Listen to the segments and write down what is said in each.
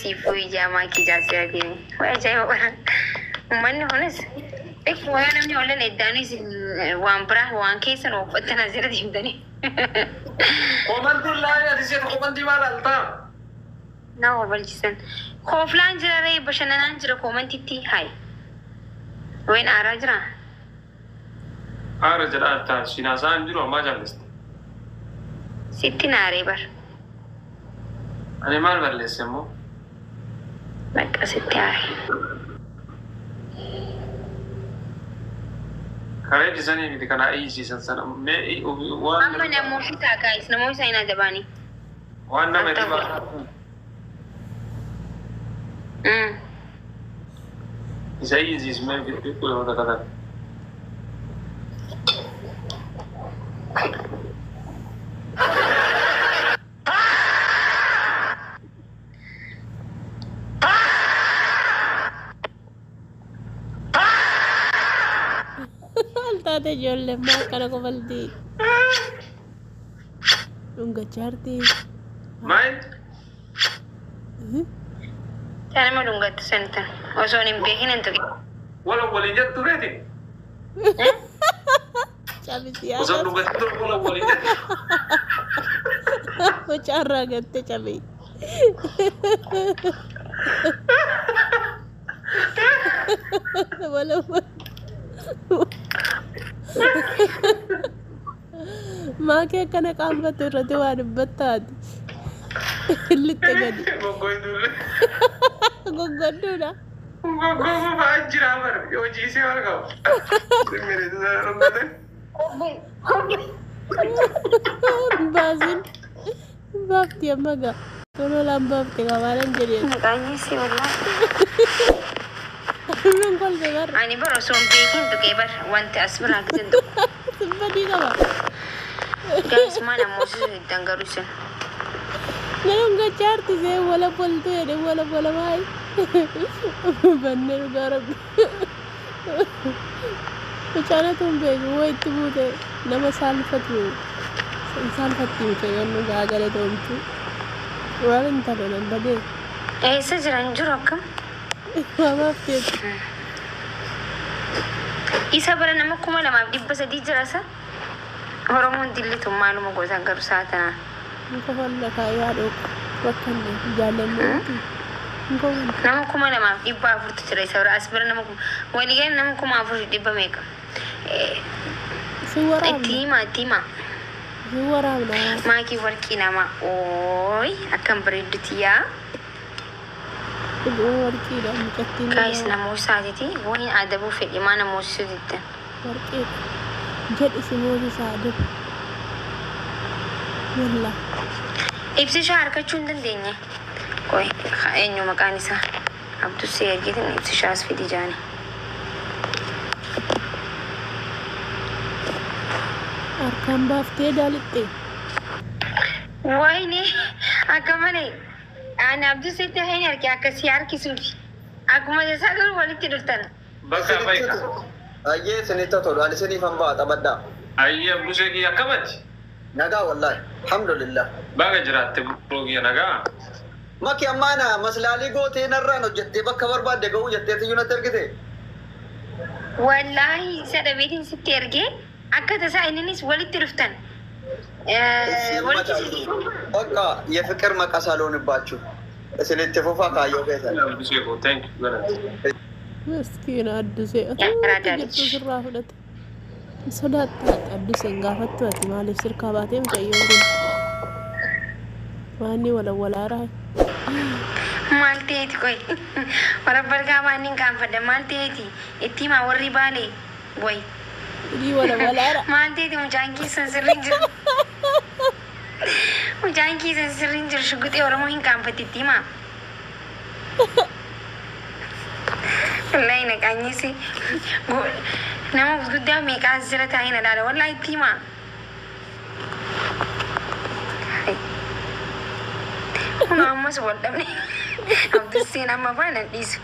Siifuu ijaa maakii jaarsi deeme. Waa ajaa'iba bara. Uummanni kunis Ikkuma yoo namni ollan eddaanii isin waan biraa waan keessan uffattan asirra deemtanii. Komantiin laalee ati seeta komantii maal altaa? Nama barbachiisan. Kooflaan jira ree, bashannanaan jira koomantitti hayi. Wayin aaraa jira. Aara jedhaa jirta siin haasa'aa hin jiru ammaa jaaliste. Sitti naaree bar. Ani maal balleesse immoo? Bakka sitti aare. Karee dhisanii miti kana iyyisiisan sana mee waan Amma namoota isaa guys, namoota isaa hin ajabaanii. Waan nama hirribaa isa iyyisiisu mee xixiqqoo yoo taatan. Maal taate ijoolleen maa akkana kofaltii? Dhungachaarti. Maal? Kanama dhungattu sanitan osoo hin beekin hin tuqe. Wala waliin jettu reeti? Cabisi. Osoo yaa dhungattu wala waliin jettu. Mucaarraa gatte cabii. Wala maakii akkana qaanfattu irratti waa dubbattaati. Lixxe gadi. Goggoituu. Goggodduudha. Goggoguu fa'aa jira bara hojii isee wal qabu. Simbiritu sana dhungate. Baasin baafti amma gaa. Tola baafte qabaalan jedheen. Maqaan isii wallaahi. Nun kolfe barra. Ani bar osoo hin beekin tuqee bar wanti as biraa gitan tuqu. Sibbadii qaba. Guys, maal ammoo isin garuu isin. Na dhungachaarti see wala boltu jedhe wala bola maayi. Bannee dhugaa rabbi. Mucaanatu hin beeku waa itti buute nama saalfatu. Hin saalfatti mucayyoon dhugaa galatoomtu. Waan hin taane nan badee. Eessa jiran jiru akkam? Maamaaf teessu. Isa bara nama 2300 jira isa. Oromoon dillitu maaluma gootan garuu sa'a tanaan. Hin kofalla kaayyaa dhooqa. Rakkanne jaallanne miti. Hin kofalla. Nama 2400tu jira isa bira, as bira nama waliigala nama 4100 meeqa? Si Itti waraabna. himaa, itti himaa. Si waraabna. Maakii warqii namaa ooy akkam bareedduti yaa. Dhuguma warqiidha mucattiin. Guys, namoota isaatiiti wayin adabuu fedhi maa namoota diddan. Warqiidha. Jedhi si moosisaa adabu. Yalla. Ibsishaa harkachuu hin dandeenye. Qoy eenyu maqaan isaa? Abdussee ergitin ibsishaa as fidi jaani. Harkaan baaftee daalixxe. Wayne akka malee ani Abdusseetti hin arge akkasii harkisuufi. Akkuma isaa garuu walitti dhuftan. Bakka baay'ee. Ayyee isinitti tolu ani isiniif han ba'a taphadhaa. Ayyee Abdusee kiyya akkamati? Nagaa wallaahi alhamdulillah. Baga jiraatte burroo kiyya nagaa. Maki ammaana maslaalii gootee narraan hojjettee bakka barbaadde ga'uu jettee tiyyuu natti ergite. Wallaahi isa dhabeetiin sitti ergee akka tasaa inninis walitti dhuftan. Walitti በቃ የፍቅር መቀስ አልሆንባችሁ isinitti fufaa kaayyoo keessan. Abdusee koo thank you galata. Miskiina Addusee. Yaa Otoo jirtu sirraa fudhate. Sodaatta Adduseen gaafattu ati maaliif sirkaa baatee mucayyoon kun? Waanni walawalaaraa. Maal ta'eeti qoy? Warra bargaa waan hin qaanfadha maal ta'eeti? Itti himaa warri baalee way. Hidhii walawalaara. Maal ta'eeti mucaan keessan sirriin jiru? Mucaan keessan sirriin jiru shuguxee Oromoo hin qaanfatte itti himaa. Wallahi na qaanyisi. Nama guddaa meeqaa as jira taa'ee na ilaala. Wallahi itti himaa. Kun ammas wal dhabne. Abdusseen amma baana dhiisu.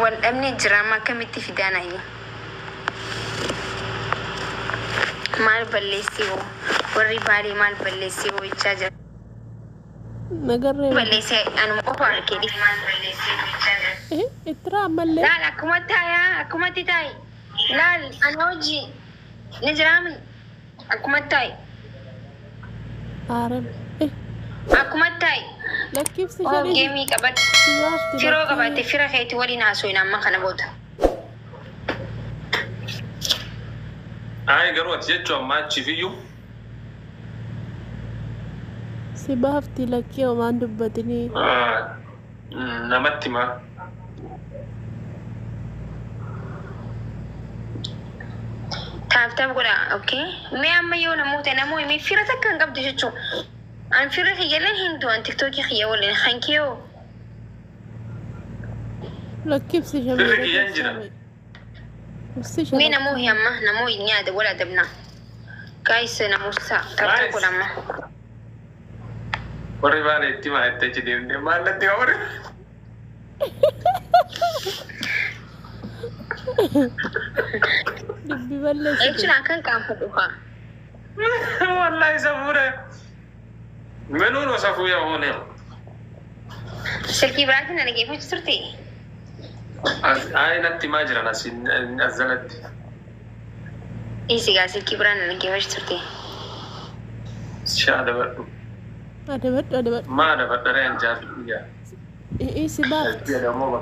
Wal dhabne jira amma akkamitti fidaan ayyu. Maal balleessee hoo? Warri baalee maal balleessee hoo jechaa jira. Nagarree Balleessee anuma qofa argee ittira ammallee. Laal akkuma taayaa akkumatti taa'i. Laal ana hojii ni jiraami akkuma taa'i. Aaran. Akkuma taa'i. Lakkiifsi shanii Geemii qabadhu. si baafti. Firoo qabaatte fira keetii waliin haasoo amma kana booda. Ayi garuu ati jechuun ammaa achiif iyyuu Si baafti lakkii homaan dubbatinii. Namatti himaa. Tap tap godha okay. Mee amma yoo namoota namoonni mee fira takka hin qabdu jechuun. An fira kiyyallee hin du'an tiktookii kiyya waliin kan kiyoo. Lakkiifsi Firri shanii. kiyyaan jira. Ibsi Mee shanii. namoonni amma namoonni ni yaada wal adabna. Guys namoota tap tap godha amma. Warri baala itti himaa itti achi deemnee maal natti himaa warri. Dubbi balleessite. Jechuun akkan qaanfadhu haa. Wallahi safuudha. Menuun safuu yaa hoone. Silkii biraatiin na dhageeffachuu turte. Ayi natti himaa jiran as jalatti. Dhiisi gaa silkii biraan na dhageeffachuu turte. Shaa dabadhu. Adabadhu adabadhu. Maa dabadha reen jaartu yaa. Si baafti.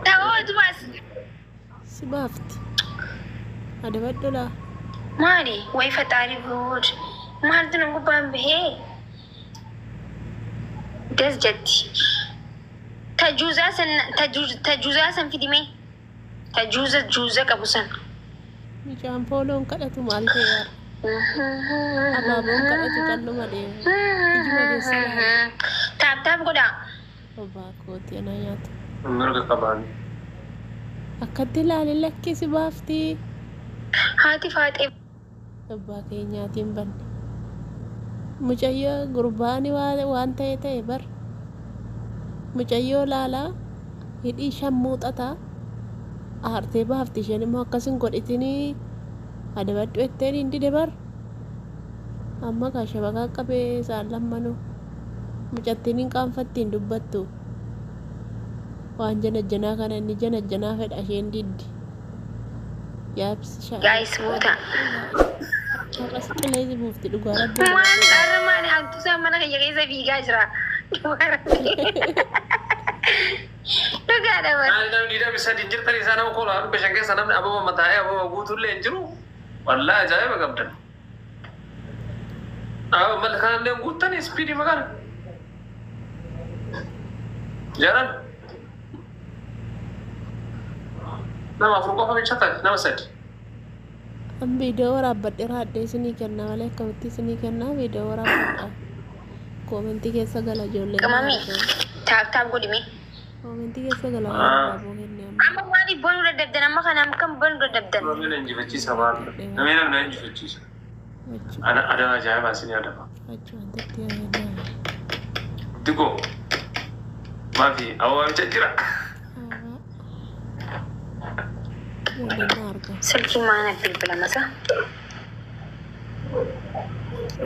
Ta'oo dubaas. Si baafti. Adabadhu laa. Maali? Wayi faxaarii guud. Maaltu na gubbaan bahee? Das jetti. Tajuuzaa san tajuuzaa san fidimee. Tajuuza juuza qabu san. Mucaan fooloon kadhatu maal ta'e yaara? Abaaboon kadhatu calluma deema. Ijuma keessa laala. Tap tap godhaa. Abbaa kooti ana nyaatu. Mirga qabaani. Akkatti ilaali lakki si baafti. Haati faaxee Abbaa keenyaatiin banne. Mucayyoo gurbaani waan ta'e ta'e bar. Mucayyoo laalaa hidhii shan muuxataa. Aartee baafti isheen immoo akkas hin godhitinii adabadhu jetteen hin dide bar. Amma kaa shabakaa qabee isaan lammanuu. Mucattiin hin qaanfatti hin dubbattu. Waan janajjanaa kana inni janajjanaa fedha isheen diddi. Yaabsi sha'a. Guys buuta. Har'as qilleensi buufti dhugaa rabbi. Maal har'a maali hantuusaa mana kiyya keessa fiigaa jira. Dhugaadha bara. Maali namni hidhame sadi hin jirtan isaa nama kola dhibba shan keessa namni ababa mataa'ee ababa guutuullee hin jiru. Wallahi ajaa'iba qabdan. Ababa mal kanallee guuttanii ispiidii maqaan. Jaran. Nama afur qofa bicha taate nama sadi. An viidiyoo waraabbadhe raadhee isinii kenna malee akkamitti isinii kennaa viidiyoo waraabbadha. Koomentii keessa gala ijoolleen. Qamami tap tap godhime. Koomentii keessa gala waan abaaboo kenne amma. Amma maaliif banuu dadhabdan amma kana kam banuu dadhabdan? Namni na injifachiisa maal? Namni na injifachiisa. Achi Ana adaba ajaa'ibaa isinii adaba. achi wantatti yaadannaa. Digoo. Maafi ababa bicha jira. Ababaa. Ijoolleen na arga. Silkii maana bilbila masa.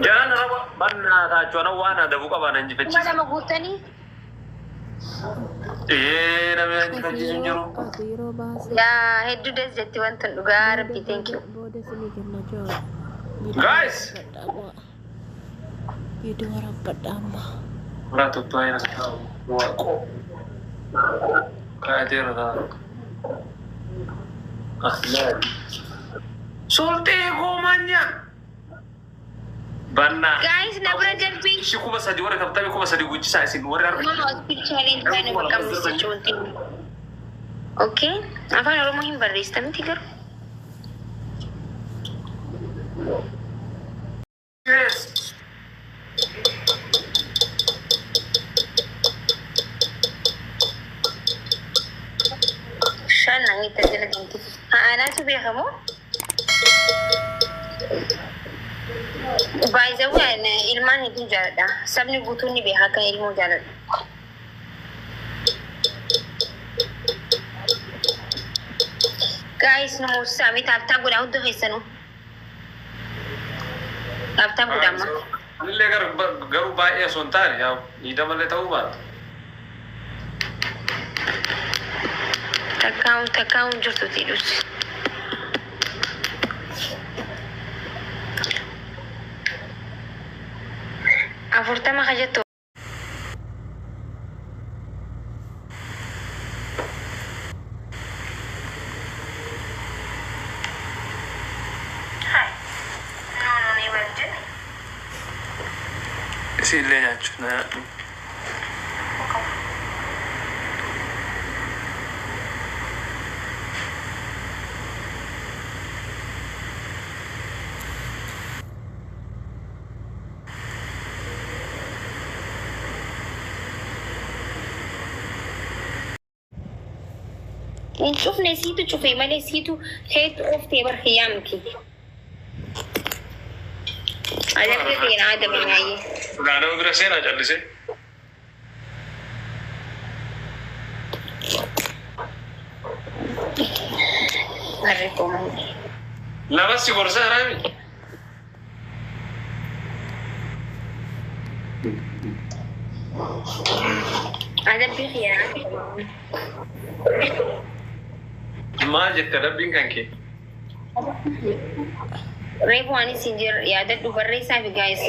Jaran raba bannaa taachuana waan adabu qaba na Kuma injifachiisa. lama guuttanii Ee namni na injifachiisu hin jiru. Ati yeroo baase. yaa hedduu das jetti wanta dhugaa rabbi thank you. Booda isinii kenna joo. Guys! Viidiyoo waraabbadha amma. Ora tutto era waaqoo. Kaateera ta'a. Sultee koomanya. Bannaa. Guys na bira darbii. Ishii 3000 warra kabtabii 3000 guchisaa isin warri harka. Mama hospital challenge kana bakka jechuun. Okay afaan Oromoo hin barreessita miti garuu. Yes. Shan nan itti jala deemti. Anaatu beekamu. Baay'ee ilmaan hedduu jaaladha. Sabni guutuun ni beeka akka ilmoo jaaladha. Guys, nu saami tap tap godhaa hunda keessanuu. Tap tap godhaa amma. Anillee Illee garuu baay'ee osoo hin taane yaa 20llee ta'uu baata. Takkaa'uun takkaa'uun jirtu tidhus. 40 ka jettu. Hai. No, no, ni wal jenne. Isiillee nyaachuuf na nyaadhu. Hin cufne, siitu cufe malee, siitu keetu oftee bar hiyyaamti. Adarga ta'een aadama nyaayee. Nama bira seenaa callisee. Barri kooman. Lamas si gorsa haraami. Adabbii xiyyaara. Maal jette adabbiin kan kee? Reefu waan isin jir yaadadhu barreessaa fi gaayis.